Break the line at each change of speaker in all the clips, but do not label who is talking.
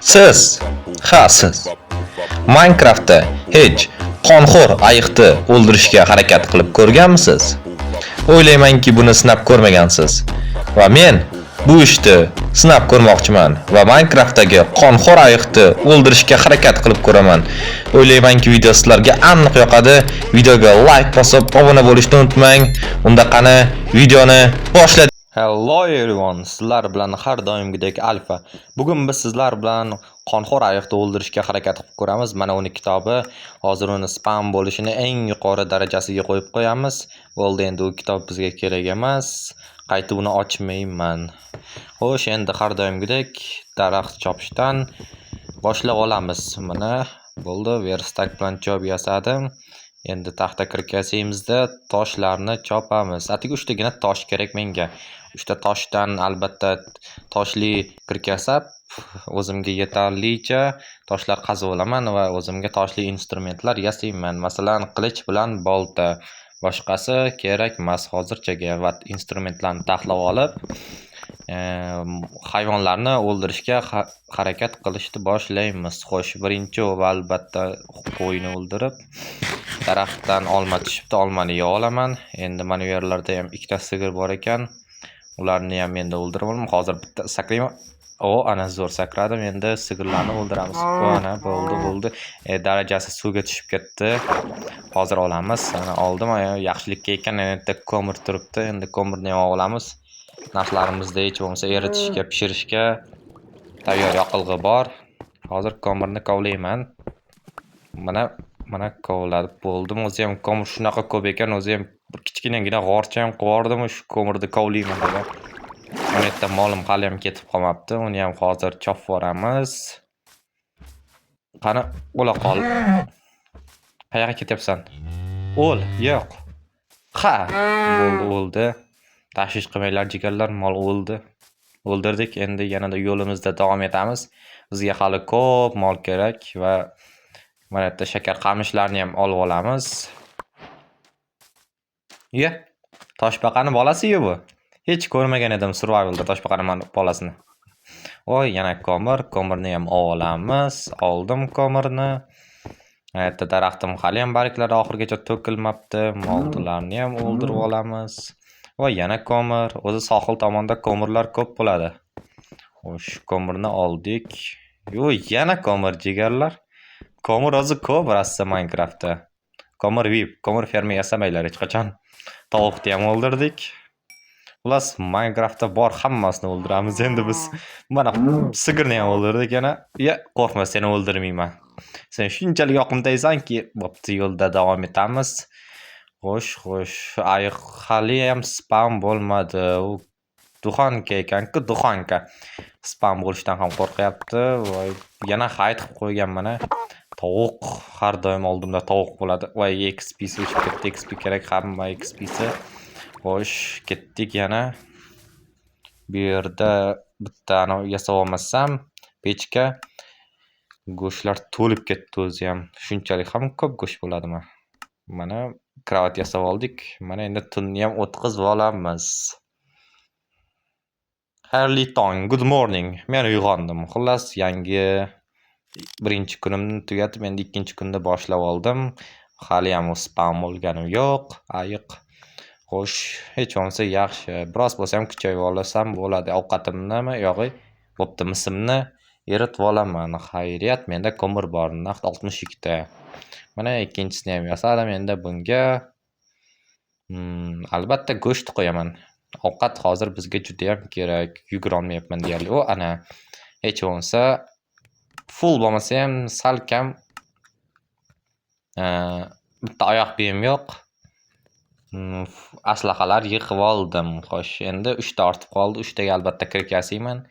Siz, ha siz. Minecraftda hech qonxo'r ayiqni o'ldirishga harakat qilib ko'rganmisiz? O'ylaymanki, buni sinab ko'rmagansiz. Va men bu ishni sinab ko'rmoqchiman va Minecraftdagi qonxo'r ayiqni o'ldirishga harakat qilib ko'raman. O'ylaymanki, video sizlarga aniq yoqadi. Videoga like bosib, obuna bo'lishni unutmang. Unda qani, videoni boshladik. Hello everyone, sizlar bilan har doimgidek Alfa. Bugun biz sizlar bilan qonxo'r ayiqni o'ldirishga harakat qilib ko'ramiz. Mana uni kitobi. Hozir uni spawn bo'lishini eng yuqori darajasiga qo'yib qo'yamiz. Bo'ldi, endi u kitob bizga kerak emas. Qaytib uni ochmayman. Xo'sh, endi har doimgidek daraxt chopishdan boshlab olamiz. Mana bo'ldi, верстак bilan chop yasadim. Endi taxta kirkasimizda toshlarni chopamiz. Atigi uchtagina tosh kerak menga. Uchta toshdan albatta toshli kirka yasab, o'zimga yetarlicha toshlar qazib olaman va o'zimga toshli instrumentlar yasayman. Masalan, qilich bilan bolta. Boshqasi kerak emas hozirchaga va instrumentlarni taxlab olib, hayvonlarni o'ldirishga harakat qilishni boshlaymiz. Xo'sh, birinchi va albatta qo'yni o'ldirib, daraxtdan olma tushibdi, olmani yeb olaman. Endi mana bu yerlarda ham ikkita sigir bor ekan. Ularni ham endi o'ldirib olaman. Hozir bitta sakrayman. O, ana zo'r sakradim. Endi sigirlarni o'ldiramiz. Ana bo'ldi, bo'ldi. Darajasi suvga tushib ketdi. Hozir olamiz. Ana oldim. Yaxshilikka ekan, yana bitta ko'mir turibdi. Endi ko'mirni ham olamiz. Narxlarimizni hech bo'lmasa eritishga, pishirishga tayyor yoqilg'i bor. Hozir ko'mirni kovlayman. Mana, mana kovlab bo'ldim. O'zi ham ko'mir shunaqa ko'p ekan, o'zi ham bir kichkinagina g'orcha ham qilib yubordim, shu ko'mirni kovlayman degan. Mana yerda molim hali ham ketib qolmabdi. Uni ham hozir chopib yuboramiz. Qani, o'la qol. Qayoqqa ketyapsan? O'l, yo'q. Ha, bo'ldi, o'ldi. Tashvish qilmanglar, jigarlar, mol o'ldi. O'ldirdik. Endi yanada yo'limizda davom etamiz. Bizga hali ko'p mol kerak va mana yerda shakar qamishlarni ham olib olamiz. Iya, toshbaqani bolasi-yu bu. Hech ko'rmagan edim survivalda toshbaqani bolasini. Voy, yana ko'mir, ko'mirni ham olamiz. Oldim ko'mirni. Mana yerda daraxtim hali ham barglari oxirigacha to'kilmabdi. Mollarni ham o'ldirib olamiz. Va yana ko'mir. O'zi sohil tomonda ko'mirlar ko'p bo'ladi. Xo'sh, ko'mirni oldik. Yo, yana ko'mir, jigarlar. Ko'mir o'zi ko'p rosa Minecraftda. Ko'mir VIP, ko'mir ferma yasamanglar hech qachon. Tovuqni ham o'ldirdik. Xullas, Minecraftda bor hammasini o'ldiramiz endi biz. Mana sigirni ham o'ldirdik yana. Ya, qo'rqma, seni o'ldirmayman. Sen shunchalik yoqimtoysanki, bo'pti, yo'lda davom etamiz. Xo'sh, xo'sh, ayiq hali ham spawn bo'lmadi. U духанка ekan-ku, духанка. Spawn bo'lishdan ham qo'rqyapti. Voy, yana hide qilib qo'ygan mana. Tovuq, har doim oldimda tovuq bo'ladi. Voy, XP'si o'chib ketdi. XP kerak, hamma XP'si. Xo'sh, ketdik yana. Bu yerda bittani yasab olmasam, pechka, go'shtlar to'lib ketdi o'zi ham. Shunchalik ham ko'p go'sht bo'ladimi? Mana кровать yasab oldik. Mana endi tunni ham o'tkazib olamiz. Xayrli tong, good morning. Men uyg'ondim. Xullas, yangi birinchi kunimni tugatib, endi ikkinchi kunni boshlab oldim. Hali ham spawn bo'lganim yo'q, ayiq. Xo'sh, hech bo'lmasa yaxshi. Biroz bo'lsa ham kuchayib olsam bo'ladi. Ovqatimnimi, yo'g'i, bo'pti, misimni eritib olaman. Xayriyat, menda ko'mir bor, naqd 62 ta. Mana ikkinchisini ham yasadim. Endi bunga albatta go'sht qo'yaman. Ovqat hozir bizga judayam kerak. Yugurolmayapman deyarli. O, ana, hech bo'lmasa full bo'lmasa ham salkam bitta oyoq kiyim yo'q. Aslahalar yig'ib oldim. Xo'sh, endi 3 ta ortib qoldi. 3 taga albatta kirk yasayman.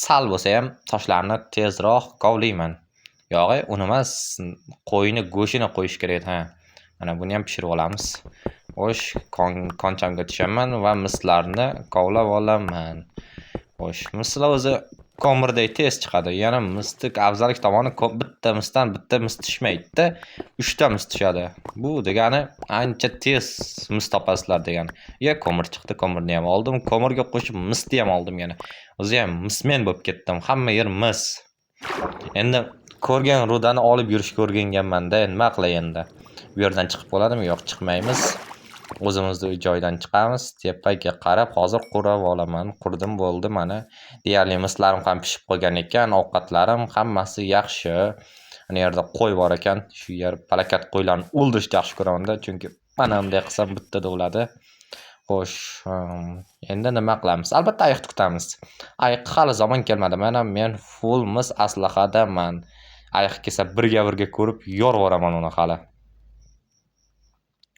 Sal bo'lsa ham toshlarni tezroq kovlayman. Yo'g'i, uni emas, qo'yni go'shtini qo'yish kerak edi, ha. Mana buni ham pishirib olamiz. Xo'sh, konchamga tushaman va mislarni kovlab olaman. Xo'sh, mislar o'zi ko'mirdek tez chiqadi. Yana misni afzallik tomoni, bitta misdan bitta mis tushmaydi-da, uchta mis tushadi. Bu degani ancha tez mis topasizlar degani. Ya, ko'mir chiqdi, ko'mirni ham oldim. Ko'mirga qo'shib misni ham oldim yana. O'zi ham mismen bo'lib ketdim. Hamma yer mis. Endi ko'rgan rudani olib yurishga o'rganganman-da, nima qilay endi? Bu yerdan chiqib bo'ladimi? Yo'q, chiqmaymiz. O'zimizni joydan chiqamiz. Tepaga qarab hozir qurib olaman. Qurdim, bo'ldi mana. Deyarli mislarim ham pishib qolgan ekan, ovqatlarim hammasi yaxshi. Ana yerda qo'y bor ekan. Shu yer palakat qo'ylarni o'ldirishni yaxshi ko'raman-da, chunki mana bunday qilsam bittada o'ladi. Xo'sh, endi nima qilamiz? Albatta ayiqni kutamiz. Ayiq hali zamon kelmadi. Mana men full mis aslahadaman. Ayiq kelsa birga-birga ko'rib yorib yuboraman uni hali.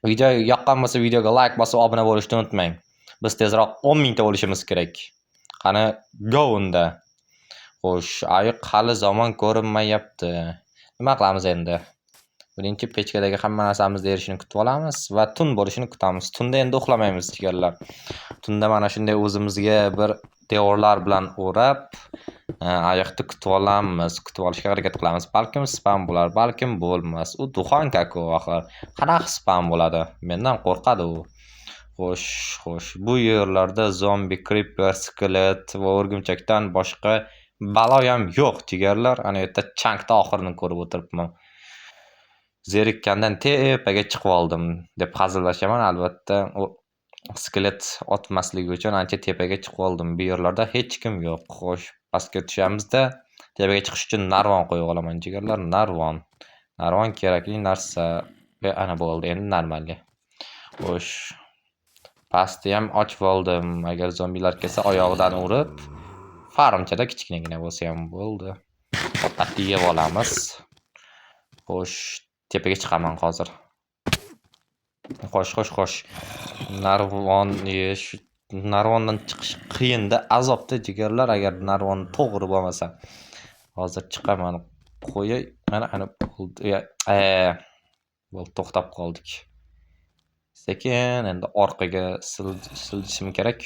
Video yoqqan bo'lsa videoga like bosib obuna bo'lishni unutmang. Biz tezroq 10 mingta bo'lishimiz kerak. Qani, go unda. Xo'sh, ayiq hali zamon ko'rinmayapti. Nima qilamiz endi? Birinchi pechkadagi hamma narsamizni erishini kutib olamiz va tun bo'lishini kutamiz. Tunda endi uxlamaymiz, jigarlar. Tunda mana shunday o'zimizga bir devorlar bilan o'rab, ayiqni kutib olamiz. Kutib olishga harakat qilamiz. Balkim spawn bo'lar, balkim bo'lmas. U духанка-ku axir. Qanaqa spawn bo'ladi? Mendan qo'rqadi u. Xo'sh, xo'sh, bu yerlarda zombi, creeper, skelet va o'rgimchakdan boshqa balo ham yo'q, jigarlar. Ana yerda chunkni oxirini ko'rib o'tiribman. Zerikkandan tepaga chiqib oldim deb hazillashaman. Albatta, u skelet otmasligi uchun ancha tepaga chiqib oldim. Bu yerlarda hech kim yo'q. Xo'sh, pastga tushamizda tepaga chiqish uchun narvon qo'yib olaman, jigarlar. Narvon. Narvon kerakli narsa. Ana bo'ldi, endi нормальный. Xo'sh, pastni ham ochib oldim. Agar zombilar kelsa oyog'idan urib, farmchada kichkinagina bo'lsa ham bo'ldi. Ovqatni yeb olamiz. Xo'sh, tepaga chiqaman hozir. Xo'sh, xo'sh, xo'sh. Narvon shu narvondan chiqish qiyinda, azobda, jigarlar, agar narvon to'g'ri bo'lmasa. Hozir chiqaman. Qo'yay, mana ana bo'ldi. Bo'ldi, to'xtab qoldik. Sekin endi orqaga siljishim kerak.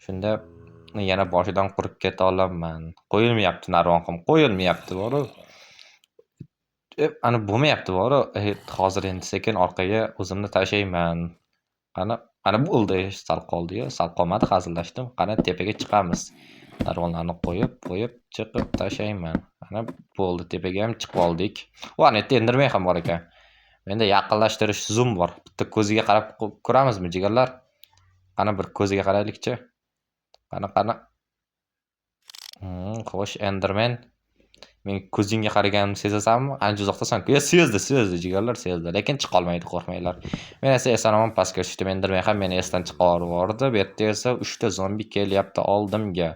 Shunda yana boshidan qurib keta olaman. Qo'yilmayapti narvon ham, qo'yilmayapti boru. Ana bo'lmayapti boru. Hozir endi sekin orqaga o'zimni tashlayman. Qani, ana bo'ldi, sal qoldi-yu, sal qolmadi, hazillashdim. Qani, tepaga chiqamiz. Narvonlarni qo'yib, qo'yib chiqib tashlayman. Ana bo'ldi, tepaga ham chiqib oldik. Va ana yerda enderman ham bor ekan. Menda yaqinlashtirish zoom bor. Bitta ko'ziga qarab ko'ramizmi, jigarlar? Qani, bir ko'ziga qaraylikchi. Qani, qani. Xo'sh, enderman. Men ko'zingga qaraganimni sezasanmi? Ancha uzoqdasan-ku. Sezdi, sezdi, jigarlar, sezdi. Lekin chiqolmaydi, qo'rqmanglar. Men esa eson-omon pastga tushdim. Enderman ham meni esdan chiqarib yubordi. Bu yerda esa 3 ta zombi kelyapti oldimga.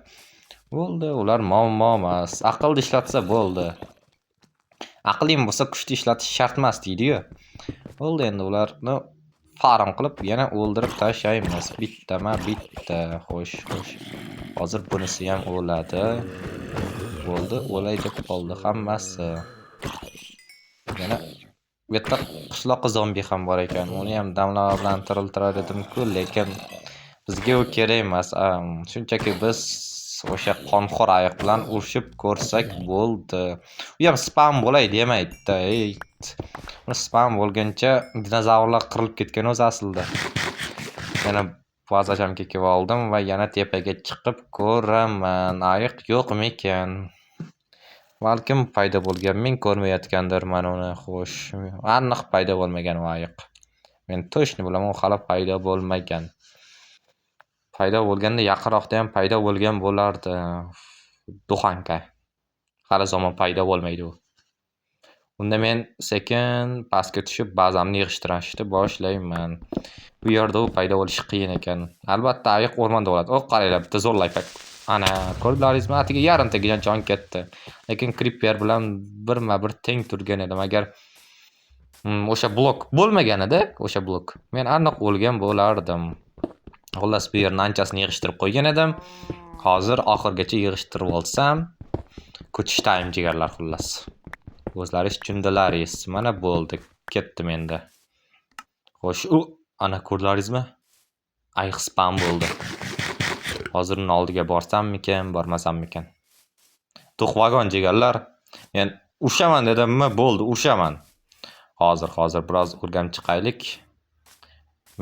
Bo'ldi, ular muammo emas. Aqlni ishlatsa bo'ldi. Aqling bo'lsa kuchni ishlatish shart emas deydi-yu. Bo'ldi, endi ularni farm qilib yana o'ldirib tashlaymiz. Bittama bitta. Xo'sh, xo'sh. Hozir bunisi ham o'ladi. Bo'ldi, o'lay deb qoldi hammasi. Yana bu yerda qishloqqa zombi ham bor ekan. Uni ham damlama bilan tiriltirar edim-ku, lekin bizga u kerak emas. Shunchaki biz o'sha qonxo'r ayiq bilan urushib ko'rsak bo'ldi. U ham spawn bo'lay demaydi-da. Ey, spawn bo'lgancha dinozavrlar qirilib ketgan o'zi aslida. Yana bazashamga kelib oldim va yana tepaga chiqib ko'raman. Ayiq yo'qmikan? Balkim paydo bo'lgan, men ko'rmayotgandirman uni. Xo'sh, aniq paydo bo'lmagan u ayiq. Men точно bilaman, u hali paydo bo'lmagan. Paydo bo'lganda yaqinroqda ham paydo bo'lgan bo'lardi. Духанка. Hali zamon paydo bo'lmaydi u. Unda men sekin pastga tushib bazamni yig'ishtirishni boshlayman. Bu yerda u paydo bo'lishi qiyin ekan. Albatta ayiq o'rmonda bo'ladi. O, qaranglar, bitta zo'r лайфхак. Ana, ko'rdilaringizmi? Atigi yarimtagacha jon ketdi. Lekin creeper bilan birma-bir teng turgan edim. Agar o'sha blok bo'lmaganida, o'sha blok, men aniq o'lgan bo'lardim. Xullas, bu yerni anchasini yig'ishtirib qo'ygan edim. Hozir oxirigacha yig'ishtirib olsam, ko'chish time, jigarlar, xullas. O'zlaringiz tushundilaringiz. Mana bo'ldi, ketdim endi. Xo'sh, u ana ko'rdilaringizmi? Ayiq spawn bo'ldi. Hozir uni oldiga borsammikan, bormasammikan? Дух vagon, jigarlar. Men ushaman dedimmi, bo'ldi, ushaman. Hozir, hozir biroz o'rganib chiqaylik.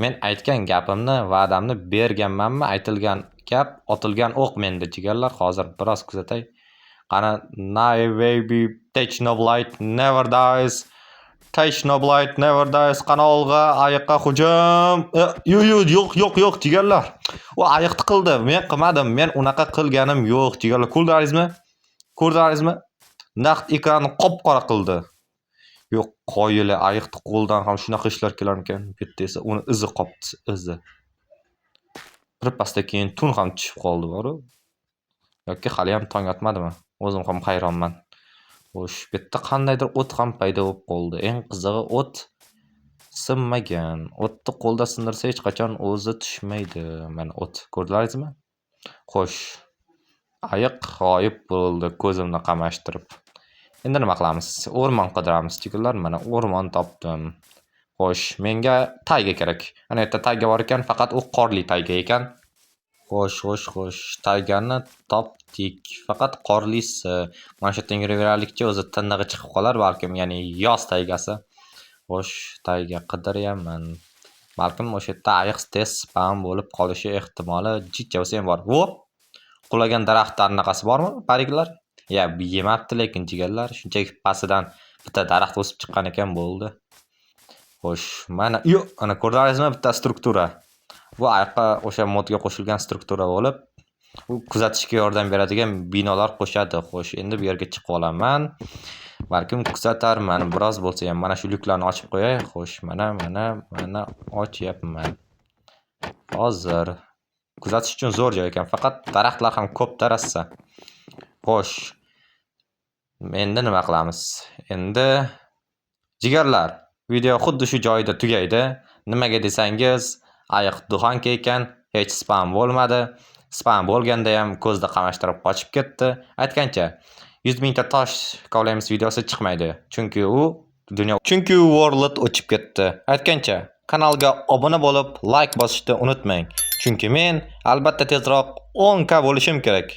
Men aytgan gapimni, va'damni berganmanmi? Aytilgan gap, otilgan o'q menda, jigarlar. Hozir biroz kuzatay. Qani, nay baby, Technoblade never dies. Technoblade never dies. Qani, olg'a, ayiqqa hujum. Yo'q, yo'q, yo'q, yo'q, yo'q, jigarlar. U ayiqni qildi. Men qilmadim. Men unaqa qilganim yo'q, jigarlar. Ko'rdilaringizmi? Ko'rdilaringizmi? Naqd ekranni qop-qora qildi. Yo'q, qoyili, ayiqni qo'lidan ham shunaqa ishlar kelarmikan? Bu yerda esa uni izi qopti, izi. Birpasda keyin tun ham tushib qoldi boru. Yoki haliyam tong otmadimi? O'zim ham hayronman. Xo'sh, bu yerda qandaydir o't ham paydo bo'lib qoldi. Eng qizig'i, o't sinmagan. O'tni qo'lda sindirsa, hech qachon o'zi tushmaydi. Mana o't, ko'rdilaringizmi? Xo'sh, ayiq g'oyib bo'ldi ko'zimni qamashtirib. Endi nima qilamiz? O'rmon qidiramiz, jigarlar. Mana o'rmon topdim. Xo'sh, menga tayga kerak. Ana yerda tayga bor ekan, faqat u qorli tayga ekan. Xo'sh, xo'sh, xo'sh, taygani topdik. Faqat qorlisi. Mana shu yerdan yuraveraylikchi, o'zi tinnig'i chiqib qolar balkim, ya'ni yoz taygasi. Xo'sh, tayga qidiryapman. Balkim o'sha yerda ayiq tez spawn bo'lib qolishi ehtimoli jicha bo'lsa ham bor. Vo! Qulagan daraxtni anaqasi bormi, pariklar? Ya, yemabdi lekin, jigarlar. Shunchaki pastidan bitta daraxt o'sib chiqqan ekan, bo'ldi. Xo'sh, mana, yo'q, ana ko'rdilaringizmi bitta struktura. Bu ayiqqa o'sha modga qo'shilgan struktura bo'lib, u kuzatishga yordam beradigan binolar qo'shadi. Xo'sh, endi bu yerga chiqib olaman. Balkim kuzatarman biroz bo'lsa ham. Mana shu lyuklarni ochib qo'yay. Xo'sh, mana, mana, mana ochyapman. Hozir kuzatish uchun zo'r joy ekan. Faqat daraxtlar ham ko'p rosa. Xo'sh. Endi nima qilamiz? Endi, jigarlar, video xuddi shu joyida tugaydi. Nimaga desangiz, ayiq духанка ekan, hech spawn bo'lmadi. Spawn bo'lganda ham ko'zda qamashtirib qochib ketdi. Aytgancha, 100 mingta tosh kovlaymiz videosi chiqmaydi. Chunki u dunyo, chunki world o'chib ketdi. Aytgancha, kanalga obuna bo'lib, like bosishni unutmang. Chunki men albatta tezroq 10K bo'lishim kerak.